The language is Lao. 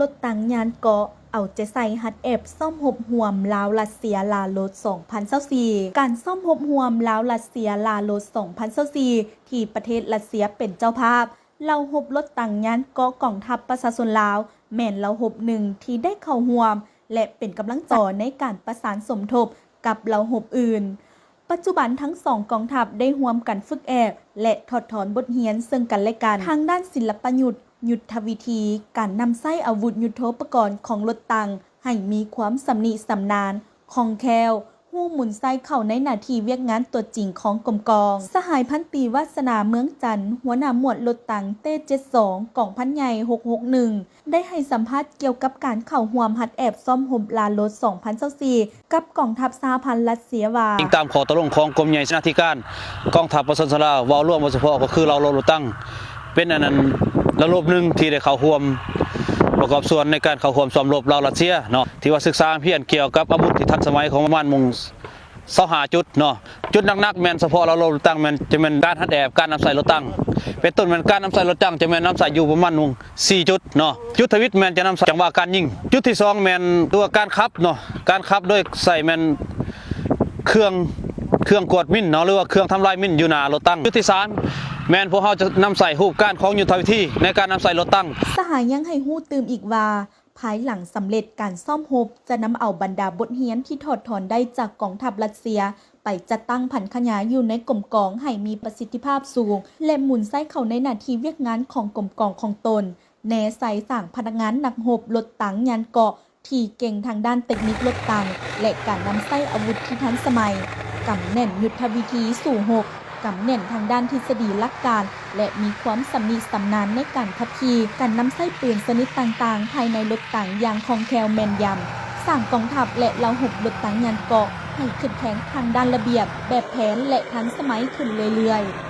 ລົດຕັງຍານເກາະ ເອົາໃຈໃສ່ຮັດແອບຊ້ອມຮົບຮ່ວມລາວ-ລັດເຊຍລາໂລດສອງພັນຊາວສີ່. ການຊ້ອມຮົບຮ່ວມລາວ-ລັດເຊຍລາໂລດສອງພັນຊາວສີ່ ທີ່ປະເທດລັດເຊຍເປັນເຈົ້າພາບ, ເຫຼົ່າຮົບລົດຕັງຍານເກາະກອງທັບປະຊາຊົນລາວ ແມ່ນເຫຼົ່າຮົບໜຶ່ງທີ່ໄດ້ເຂົ້າຮ່ວມ ແລະ ເປັນກຳລັງໃຈໃນການປະສານສົມທົບກັບເຫຼົ່າຮົບອື່ນ. ປັດຈຸບັນທັງສອງກອງທັບໄດ້ຮ່ວມກັນຝຶກແອບ ແລະ ຖອດຖອນບົດຮຽນເຊິ່ງກັນແລະກັນ ທາງດ້ານສິລະປະຍຸດ, ຍຸດທະວິທີ, ການນຳໃຊ້ອາວຸດຍຸດໂທປະກອນຂອງລົດຕັງໃຫ້ມີຄວາມຊຳນິຊຳນານ, ຄ່ອງແຄ້ວ, ຮູ້ໝູນໃຊ້ເຂົ້າໃນໜ້າທີ່ວຽກງານຕົວຈິງຂອງກົມກອງ. ສະຫາຍພັນຕີ ວາສະໜາ ເມືອງຈັນ ຫົວໜ້າໝວດລົດຕັງເຕ້ເຈັດສອງ ກອງພັນໃຫຍ່ຫົກຫົກໜຶ່ງ ໄດ້ໃຫ້ສຳພາດກ່ຽວກັບການເຂົ້າຮ່ວມຮັດແອບຊ້ອມຮົບລາໂລດສອງພັນຊາວສີ່ ກັບກອງທັບສະຫະພັນລັດເຊຍວ່າ ອີງຕາມຂໍ້ຕົກລົງຂອງກົມໃຫຍ່ເສນາທິການກອງທັບປະຊາຊົນລາວ ເວົ້າລວມ ເວົ້າສະເພາະກໍຄືເຫຼົ່າຮົບລົດຕັງ ເປັນອັນນັ້ນລະບົບໜຶ່ງທີ່ໄດ້ເຂົ້າຮ່ວມປະກອບສ່ວນໃນການເຂົ້າຮ່ວມຊ້ອມຮົບລາວ-ລັດເຊຍເນາະ ທີ່ວ່າສຶກສາຮຽນກ່ຽວກັບອາວຸດທີ່ທັນສະໄໝຂອງປະມານໝູ່ ຊາວຫ້າຈຸດເນາະ. ຈຸດໜັກໆແມ່ນສະເພາະລາວລົດຕັງ ແມ່ນ ຈະແມ່ນການຮັດແອບ, ການນຳໃຊ້ລົດຕັງ ເປັນຕົ້ນແມ່ນການນຳໃຊ້ລົດຕັງ ຈະແມ່ນນຳໃຊ້ຢູ່ປະມານໜຶ່ງ ສີ່ຈຸດເນາະ. ຈຸດທຳອິດແມ່ນຈະນຳໃຊ້ຈັງຫວະການຍິງ. ຈຸດທີສອງແມ່ນຕົວການຂັບເນາະ, ການຂັບໂດຍໃຊ້ແມ່ນເຄື່ອງ ເຄື່ອງກວດມິນເນາະ ຫຼືວ່າເຄື່ອງທຳລາຍມິນຢູ່ໜ້າລົດຕັງ. ຈຸດທີສາມແມ່ນພວກເຮົາຈະນຳໃຊ້ຮູບການຂອງຍຸດທະວິທີໃນການນຳໃຊ້ລົດຕັງ. ສະຫາຍຍັງໃຫ້ຮູ້ຕື່ມອີກວ່າ ພາຍຫຼັງສຳເລັດການຊ້ອມຮົບ ຈະນຳເອົາບັນດາບົດຮຽນທີ່ຖອດຖອນໄດ້ຈາກກອງທັບລັດເຊຍ ໄປຈັດຕັ້ງຜັນຂະຫຍາຍຢູ່ໃນກົມກອງໃຫ້ມີປະສິດທິພາບສູງ ແລະ ໝູນໃຊ້ເຂົ້າໃນໜ້າທີ່ວຽກງານຂອງກົມກອງຂອງຕົນ, ແນໃສ່ສ້າງພະນັກງານນັກຮົບລົດຕັງຍານເກາະທີ່ເກັ່ງທາງດ້ານເຕັກນິກລົດຕັງ ແລະ ການນຳໃຊ້ອາວຸດທີ່ທັນສະໄໝ, ກຳແໜ້ນຍຸດທະວິທີສູ້ຮົບ, ກຳແໜ້ນທາງດ້ານທິດສະດີຫຼັກການ ແລະ ມີຄວາມຊຳນິຊຳນານໃນການຂັບຂີ່, ການນຳໃຊ້ປືນຊະນິດຕ່າງໆພາຍໃນລົດຕັງຢ່າງຄ່ອງແຄ້ວແມ່ນຢຳ, ສ້າງກອງທັບ ແລະ ເຫຼົ່າຮົບລົດຕັງຍານເກາະໃຫ້ເຂັ້ມແຂງທາງດ້ານລະບຽບ, ແບບແຜນ ແລະ ທັນສະໄໝຂຶ້ນເລື້ອຍໆ.